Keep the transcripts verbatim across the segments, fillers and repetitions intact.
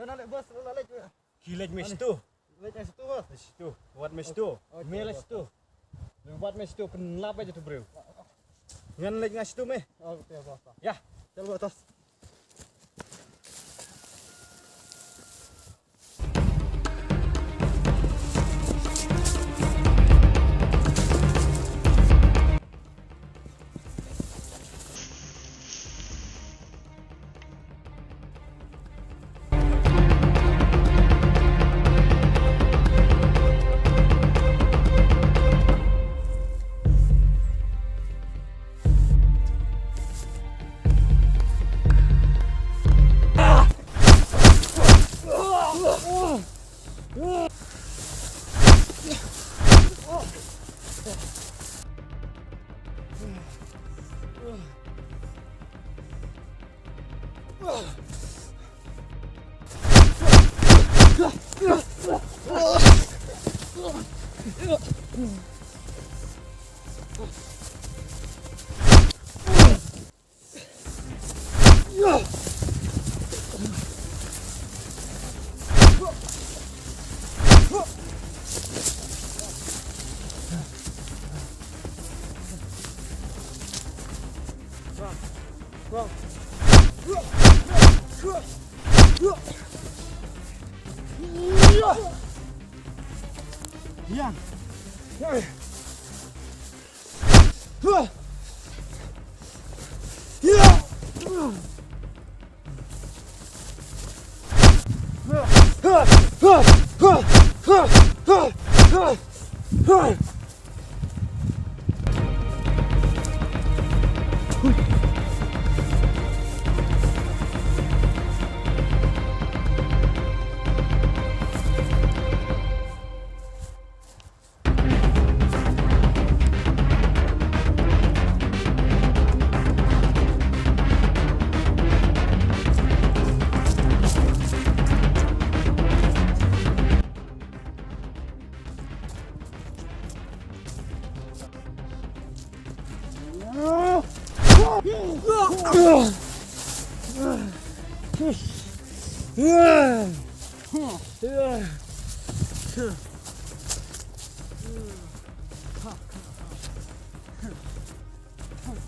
Jana leh bos, la leh. Ki leh me shitu. Leh me shitu bos. Leh shitu. Wat me shitu. Okay, me leh shitu. Wat me shitu, pynlap aja tu briew. Ngan leh nga shitu me. Okay bos. Ya. Chalo, atas.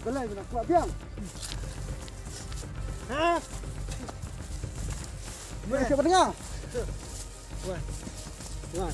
Balei bina kwah biang? Ha? Bina siapa dengar? Wah. Wah.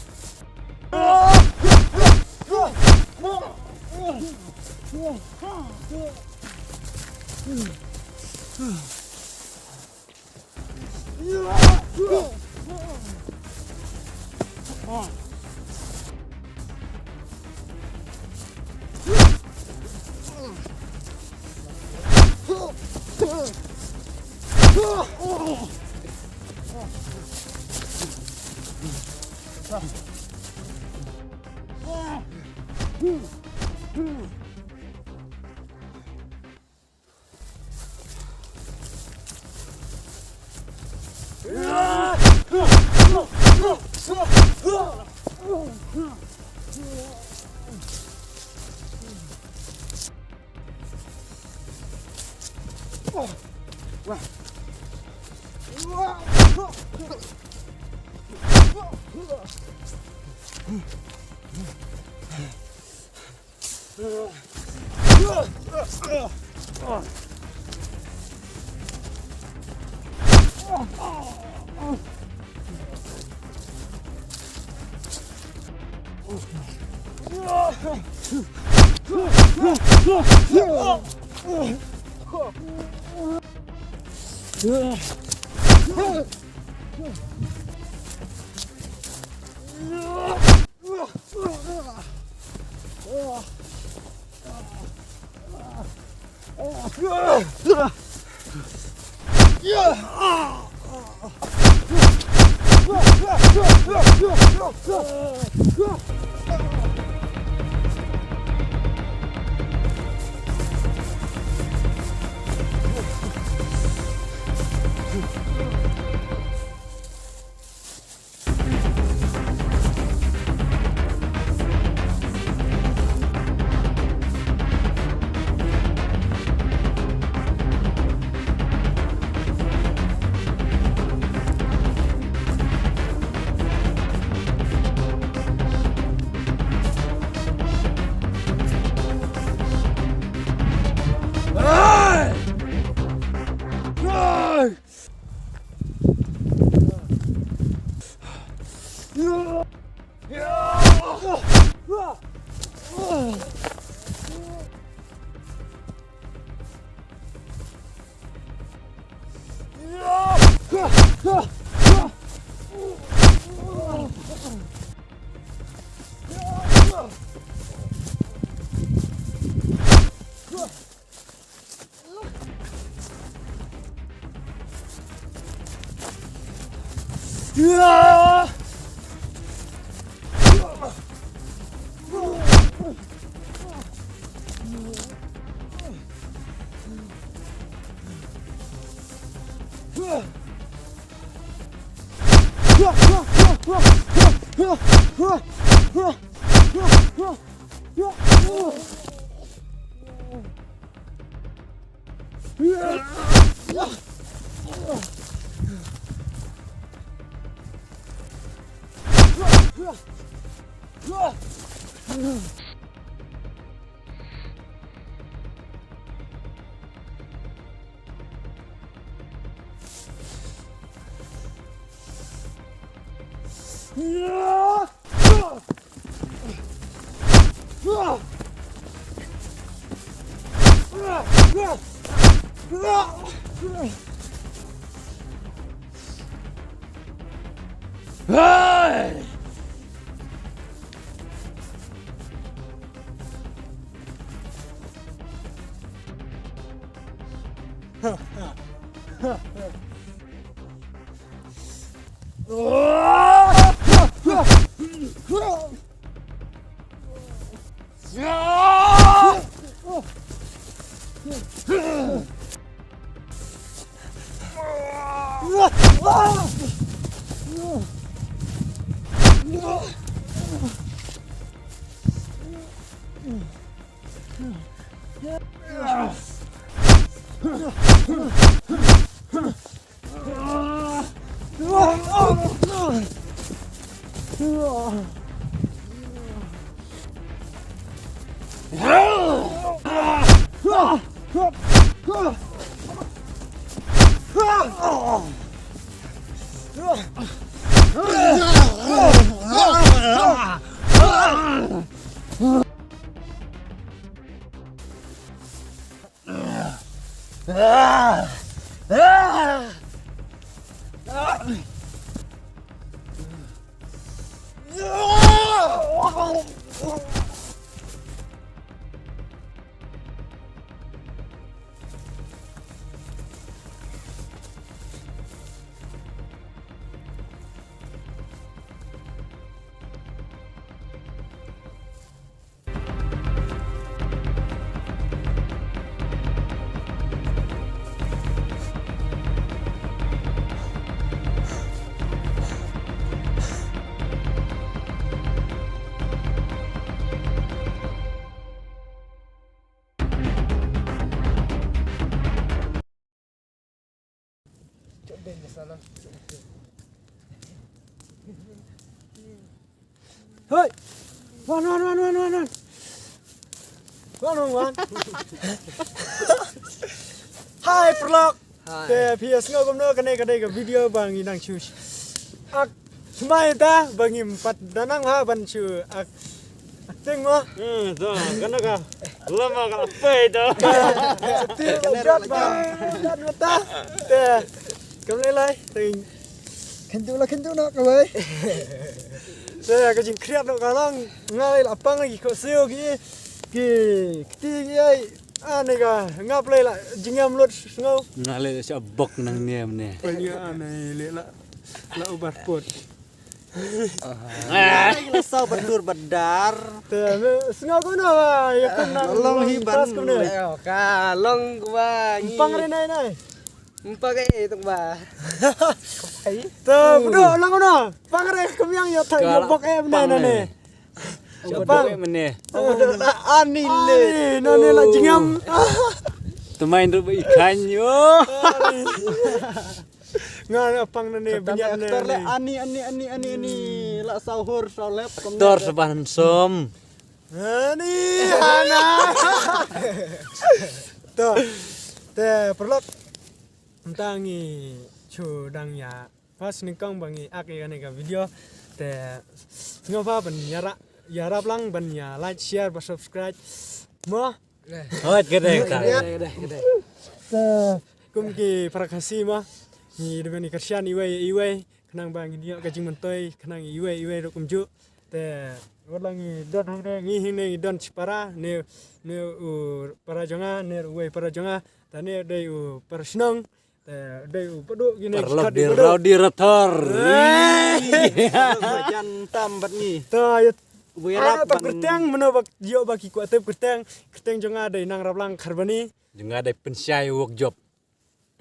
Hei! Wan, wan, wan, wan, wan, wan. Wan, wan, wan. Hai, paralok. Hai. Te phi ïa sngew kumno kane ka dei ka video ba ngi nang shu ak thymmai ta ba ngim pat da nang ha ban shu ak acting mo. Hmm, to, kane ka lama ka pei to. Sati ka jot ba jot mata. Te kam lei lai. Te kyntu la kyntu na kawei. Te ka jingkhriat noh ka long nga lei la pang ki khohsiew ki ki kti ki ai. Ani ka ngap lei la jingïam lut sngew. Nga lei la sha bok nangne mynne. Pynïa ani lei la la ubar pot. Ai la saw badur badar. Te me sngew kumno ba ïa kumno long hi ban. Ka long ba ngi. Pang re nai nai. Mpang eh tong ba. Ai. Te bdo lang no. Pang re kumyang ïa thak ïa bok eh mynne ne. Bok eh mynne. Ani le. Ani no ne la jingam. Tymmen ruh ba i khan ïo. Nga na pang na ne bynjat ne. Ani ani ani ani ani la saw hur saw lep. Tor saban som. Ani ana. To. Te paralok. Mynta ngi shu dang ïa first nyngkong ba ngi ak ïa kane ka video. Te sngewbha ban ïarap, ïarap lang ban ïa like, share bad subscribe. Mo. Hoi, kede ka. Te kum ki para Khasi mo, ngi dei ban ïa kyrshan iwei ïa iwei khnang ba ngin ïoh ka jingmyntoi khnang iwei ïa iwei ruh kumjuh. Te wat la ngi don hangne, ngi hangne ngi don shi para, ne, ne u para jong nga, ne uwei para jong nga. Te ne dei u para shnong. Te dei u Padu kine. Paralok di Padu. Rau di Rathor. Jan tam bad ngi. Ta ïa. Wei rap ban kyrteng, mano ba ïoh ba ki kwah tip kyrteng. Kyrteng jong nga dei Nang Raplang Kharbani. Jong nga dei Pynshai Wok Jop.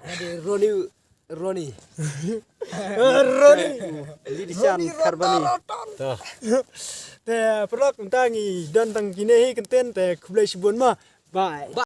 Ada Roni, Roni. Roni. Lidishan Kharbani. Toh. Te paralok, mynta ngi don tang kine hi kyntien, te khublei shibun mo. Bye.